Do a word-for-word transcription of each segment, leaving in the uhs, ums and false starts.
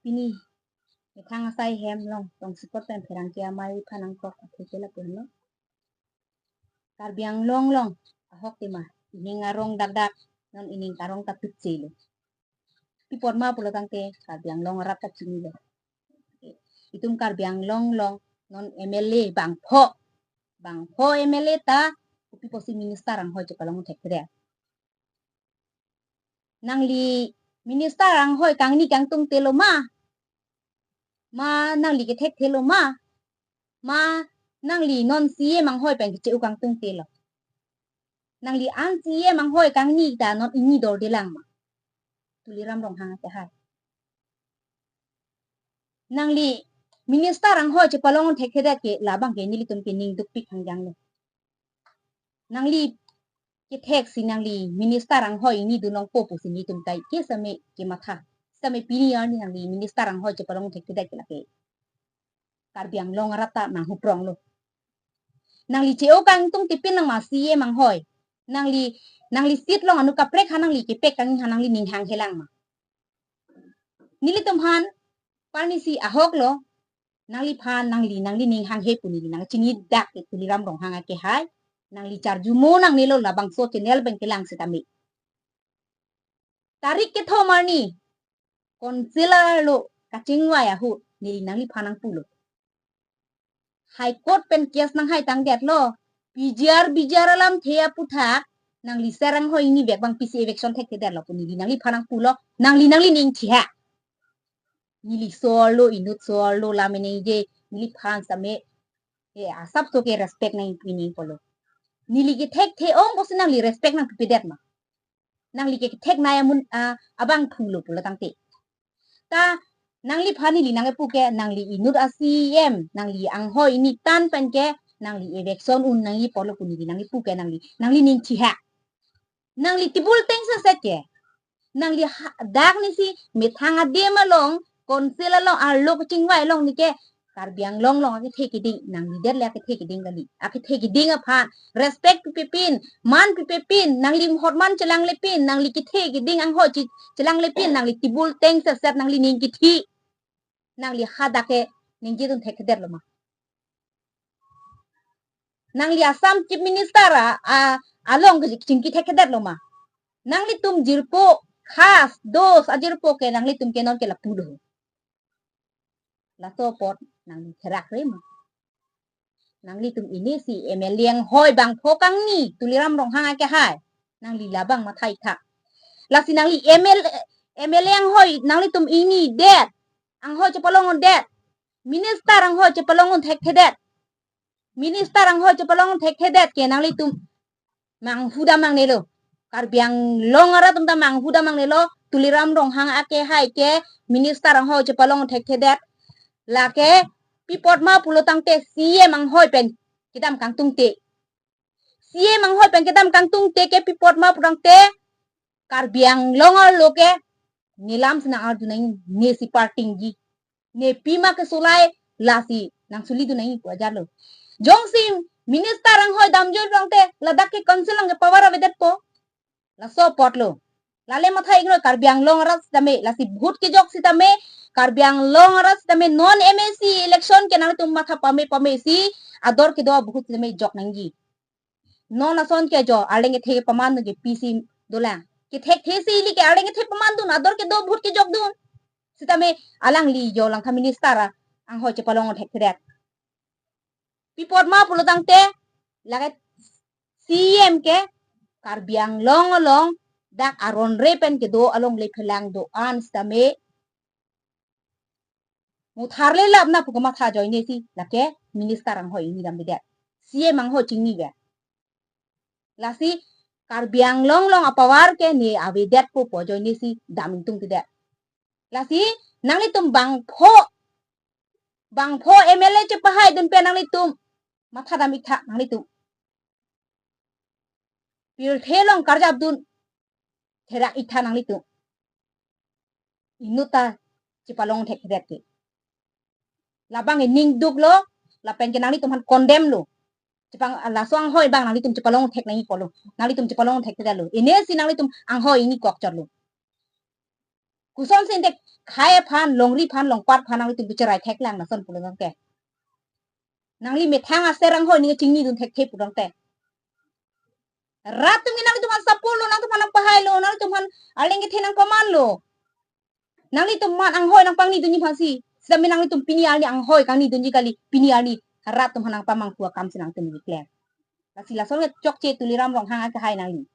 pini methang asai hem along tongsekot pen pherangke amei aphan nangkok athe ke lapu lo. Karbi Anglong along ahok tema ining arong dakdak, non ining arong ta tutse lo. Pi apot ma pulo tangte Karbi Anglong arat ta chinilo. Itum Karbi Anglong along non M L A bangpho, bangpho M L A ta kopi pusi minister anghoi chepalong thekthedet. Nangli minister anghoi kangni kangtungte lo ma? Ma nangli kethekthe lo ma? Ma nangli non C E M anghoi pen keche-o kangtungte lo? Nangli an C E M anghoi kangni ta non ingni dordelang ma? Tuliram Ronghang ake hai. Nangli minister anghoi chepalong thekthedet ke labang ke nelitum ke ning dukpik hangjang lo. Nangli ketheksi nangli minister anghoi ingni dunlongpo pusi nelitum kai ke same kematha. Same pini arni nangli minister anghoi chepalong thekthedet ke lake Karbi Anglong arat ta manghuprong lo. Nangli che-o kangtungte pin nang ma C E M anghoi? Nangli, nangli seat along anu kaprek ha nangli kepek kangni ha nangli ning hanghelang ma? Nelitum aphan parnisi ahok lo, nangliphan nangli, nangli ning hanghe pu neli nangchinidak ke Tuliram Ronghang ake hai. Nangli charjumo nangnelo labangso channel pen kelang sitame. Tarik kethom arni council arlo kachingvai ahut neli nangliphan nangpulo. High Court pen case nanghai tangdetlo. P G R, B G R alamthe aputhak nangli ser anghoi ingni vek abang pisi eviction thekthedetlo pu neli nangliphan nangpulo. Nangli, nangli ning thi ha. Neli so-arlo, inut so-arlo, lam iningje, neliphan same, eh, asapso ke respect nangpi nangpo lo. Neli kethekthe ong pusi nangli respect nangpipedet ma? Nangli ketheknei amun, ah, abangphu lo pulo tangte. Ta nangliphan neli nangkepu ke nangli inut a C E M, nangli anghoi ingni tan pen ke nangli eviction un nangji pulo pu neli nangkepu ke nangli, nangli ning thi ha. Nangli tebul tengseset ke. Nangli ha-, dak nisi methang adim along, council along, arlo kachingvai along neke Karbi Anglong along akethe keding, nangli det le akethe keding kali. Akethe keding aphan respect pipepin, man pipepin, nangli mehot man chelanglepin, nangli kethe keding anghoi che-, chelanglepin, nangli tebul tengseset, nangli ning kithi. Nangli hadak ke ningjedun thekthedetlo ma? Nangli Assam Chief Minister a, a, along ke chingki thekthedetlo ma? Nanglitum jirpo, khas, dos ajirpo ke nanglitum ke non ke lapu do. Laso apot nangli therak re ma? Nanglitum ini si M L A anghoi bangpho kangni, Tuliram Ronghang ake hai. Nangli labang matha ik tha. Lasi nangli M L A, M L A anghoi nanglitum ingnidet. Anghoi chepalongdet. Minister anghoi chepalong thekthedet. Minister anghoi chepalong thekthedet ke nanglitum manghu dam nangnelo. Karbi Anglong arat atum ta manghu dam nangnelo. Tuliram Ronghang ake hai ke minister anghoi chepalong thekthedet. Lake pi apot ma pulo tangte C E M anghoi pen kedam kangtungte. C E M anghoi pen kedam kangtungte ke pi apot ma pulo tangte Karbi Anglong arlo ke ne lam si nang-arju nangji, ne si partingji. Ne pima kesolai lasi nang solidun nangji pu ajar lo. Jongsi minister anghoi damjoi pulo tangte ladak ke council along ke power avedetpo. Laso apot lo. Lale matha iknoi Karbi Anglong arat sitame, lasi vote kejok sitame, Karbi Anglong arat sitame non M A C election ke nangtum matha pame pame si ador kedo vote sitame jok nangji. Non ason ke jo, arleng kethe paman ke pisi dolang. Kethekthe si ili ke arleng kethe pamandun, ador kedo vote kejokdun. Sitame alangli jo langtha minister a, anghoi chepalong thekthedet. Pi apot ma pulo tangte, lake C E M ke Karbi Anglong along dak aron re pen kedo along le phelang do-an sitame mutharle lap na pu kematha ajoine si lake minister anghoi ingni damdedet. C E M anghoi chingni ve. Lasi Karbi Anglong along apower ke ne avedetpo pu ajoine si dam ingtungtedet. Lasi nanglitum bangpho, bangpho M L A chepahaidun pen nanglitum matha dam ik tha nanglitum. Pirthe along karjapdun therak ik tha nanglitum. Inut ta chepalong thekthedet ke. Labang ke ning duk lo, lapen ke nanglitum aphan condemn lo. Chepang laso anghoi abang nanglitum chepalong thek nangji pulo. Nanglitum chepalong thekthedet lo. Ine si nanglitum anghoi ingni kokchot lo. Kosonsi ante khei aphan, longri aphan, longpat aphan nanglitum bicharai theklang lason pulo tangte. Nangli methang aser anghoi ning chingnidun thekthe pu tangte. Rat atum ke nanglitum aphan support lo, nanglitum aphan nangpahailo, nanglitum aphan arleng kethe nangpamanlo. Nanglitum aphan anghoi nangpangnidunji aphansi. Sitame nanglitum pini arni anghoi kangnidunji kali, pini arni rat atum aphan nangpamanghu akamsi nangtum keklem. Lasi lason ke chokche Tuliram Ronghang akehai nangli.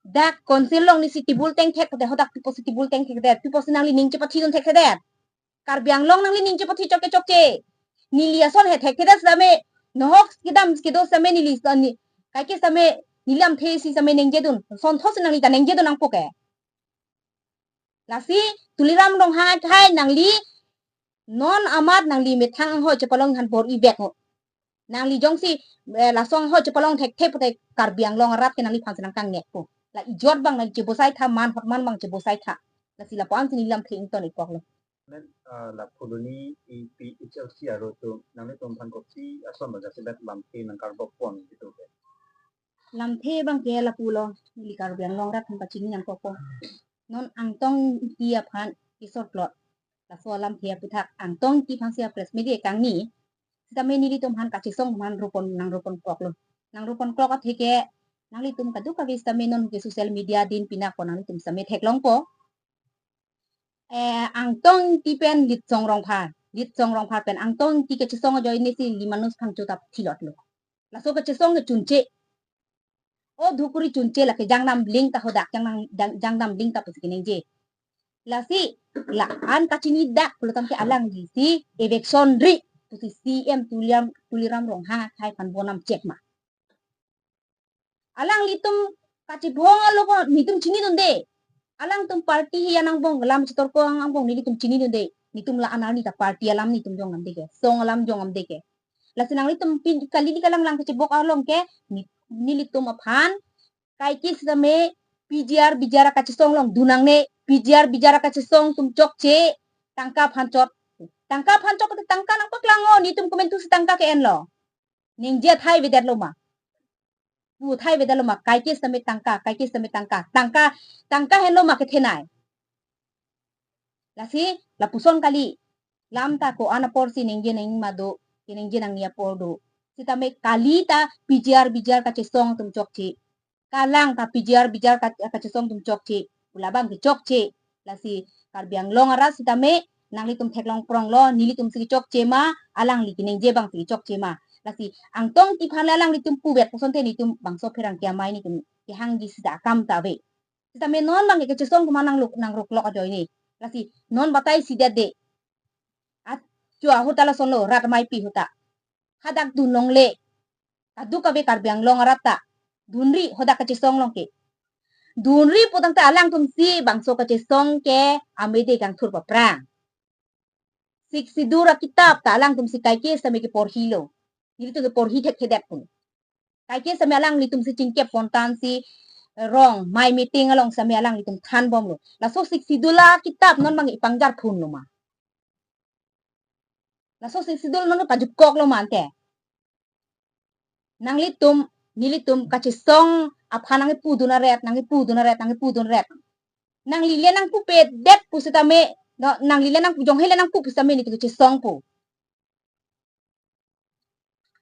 Dak council along neli si table tengthek kede, hadak piposi table tengthek kede, piposi nangli ning chepathidun thekthedet. Karbi Anglong nangli ning chepathi chokche chokche. Neli ason he thekthedet sitame, nohok kedam kedo sitame neli, ni, kaike sitame neli lamthe si sitame nengjedun. Sonthotsi nangli ta nengjedun nangpo ke. Lasi Tuliram Ronghang akehai nangli non amat nangli methang anghoi chepalong aphan bor-i vek. Nangli jongsi, eh, lason anghoi chepalong thekthe pute Karbi Anglong arat ke nangliphansi nangkangnekpo. La ijot abang nangli chebosai tha, man hot man abang chebosai tha. Lasi lapu-ansi neli lamthe ington-ikpoklo. Nen, ah, la puluni E P H L C aro atum nanglitum aphan koksi ason bang jasemet lamthe nangkarbokpon gitu ke. Lamthe abang ke lapulo, neli Karbi Anglong arat aphan pachini nangkokpo. Non Angtong Engti aphan kesorplot. Laso alamthe aputhak Angtong Engti aphansi a-press meet kangni. Sitame nelitum aphan kachesong aphan ropon nangropon koklo. Nangropon kok atheke nanglitum kadokave sitame non ke social media din pinakpo, nanglitum sitame theklongpo. Eh, Angtong Engti pen Litsong Rongphar. Litsong Rongphar pen Angtong Engti kachesong ajoine si Limanus Phangcho ta thilotlo. Laso kachesong ke chunche. O Dhukuri chunche, lake jangdam ling ta hadak, jangdam, jang-, jangdam ling ta pusi keningje. Lasi, la-an kachini dak pulo tangte alangli si eviction ri pusi C M Tuliram, Tuliram Ronghang akehai aphan bonam chek ma. Alanglitum kachibong alo ko nelitum chinidunde. Alangtum party he angbong, lam chetorko angbong nelitum chinidunde. Nelitum la-an arni ta party alam nelitum jongdamde ke, song alam jongdamde ke. Lasi nanglitum pin kali di kalang lang kachibok along ke, ni, nelitum aphan kaike sitame P G R B G R kachesong along dun nangne, P G R B G R kachesong atum chokche, tangka aphan chot. Tangka aphan chot, tangka nangpaklang o, nelitum komantusi tangka ke-enlo. Ningje athai avedetlo ma. Pu athai avedetlo ma, kaike sitame tangka, kaike sitame tangka, tangka, tangka henlo ma kethenei. Lasi, lapuson kali, lam ta ko-an aporsi ningje nangji ma do, keningje nangji apor do. Sitame kali ta P G R B G R kachesong atum chokche. Kalang ta P G R B G R ka-, kachesong atum chokche. Pu labang ke chokche. Lasi Karbi Anglong arat sitame nanglitum theklong pronglo, nelitum si chokche ma, alangli keningje abang si chokche ma. Lasi Angtong Engti aphan le alanglitum puvet pusonte nelitum bangso pherangke amei nelitum kehangji sida akam ta ave. Sitame non abang ke kachesong atum nang luk, nang ruklok ajoine. Lasi non batai si det de. At chua ahut ta lasonlo, rat ameipi ahut ta. Hadak dun longle. Kadokave Karbi Anglong arat ta dunri hadak kachesong along ke. Dunri pu tangte alangtum si bangso kachesong ke amede kangthur paphrang. Sixth Schedule akitap ta alangtum si kaike sitame keporhilo. Nelitum keporhi thekthedet pun. Kaike sitame alanglitum si chingkep pontan si rong mai meeting along sitame alanglitum thanbomlo. Laso Sixth Schedule akitap non abang ipangjar phunlo ma. Laso Sixth Schedule non pajukkoklo ma ante. Nanglitum, nelitum kachesong aphan nangkipudun aret, nangkipudun aret, nangkipudun aret. Nangli le nangpupedet pusitame, no, nangli le nang, jonghe le nangpu pusitame nelitum kachesongpo.